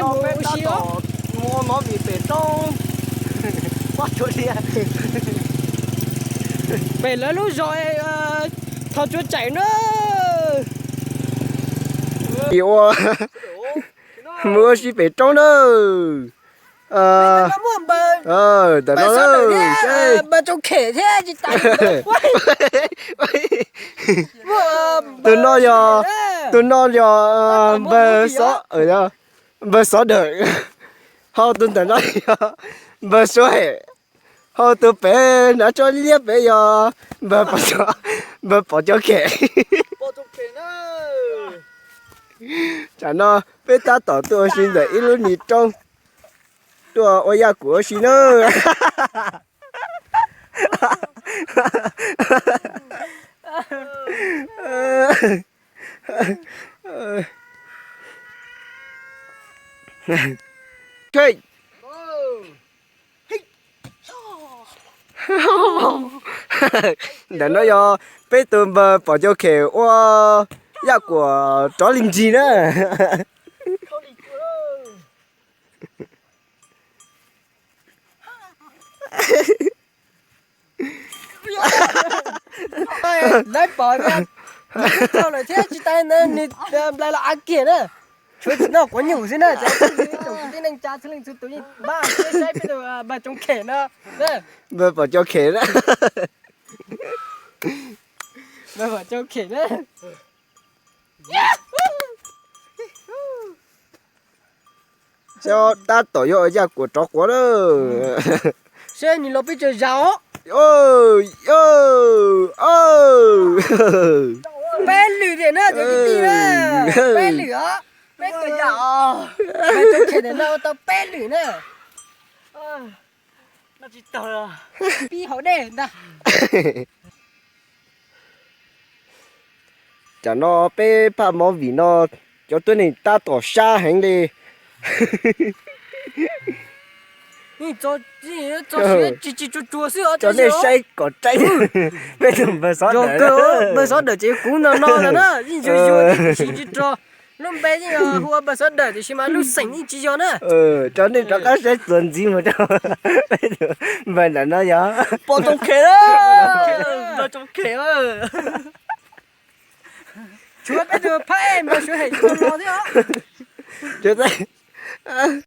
Mus ua si os. Mus ua mov vim pem roob. Pem lawv lub zos Thov Tsuav Tsaim na. Ua, mus ua si pem roob na. Ntawm no, npawg Tsoom Khem thiab tsis tas. Tus no yog, tus no yog npawg Xov, npawg Xov Dawm. Ho tus ntawm no yog npawg Suav Hem. Ho tus pem hnav tso liab pem yog npawg Pov Cov Khem. Tsam no peb tab tom tuaj ua si ntawm ib lub ni roob, tuaj ua yaj kuam ua si na. Ntawm no yog peb tus npawg Pov Cov Khem ua yaj kuam rov li ntsis na. Lawv pom tias nws twb tau lawm thiab tsis tas nws nplai los av kiag na. Tshuav tsis noj quav nyuj xwb na. Tsoom kwv tij neej tsa txhua leej txhua tus yeej npaj siab saib peb tus npawg Tsoom Khem no. Npawg Pov Cov Khem na. Npawg Pov Cov Khem na. Tab tom yuav ua yaj kuam rov quav na. Saib nws los peb tsaws zas os. Peb lwm tiam na cov kwv tij na. Peb lwm os. Peb tsaws zas os. Npawg Tsoom Khem tiam no ua tau peb lwm na. Pib hauv dej ntag. Tam no peb phaj movie no cov tuab neeg tab tom sab heev li. Cov nej saib kom tseeb, peb tus npawg Xov Dawm, npawg Xov Dawm ces kuv no no ntag na, yeej yuag yuag tsis tsis rog. Lub npe yeej hu ua npawg Xov Dawm tiam sis mas lub xeem yeej tsis yog na. Cov nej rov qab saib txuas ntxiv mus rau peb tus npawg ntawm no yog Pov Tsoom Khem, Pov Tsoom Khem. Tshuav peb tus phab ej npawg Suav Hem tsis tau los thiab os.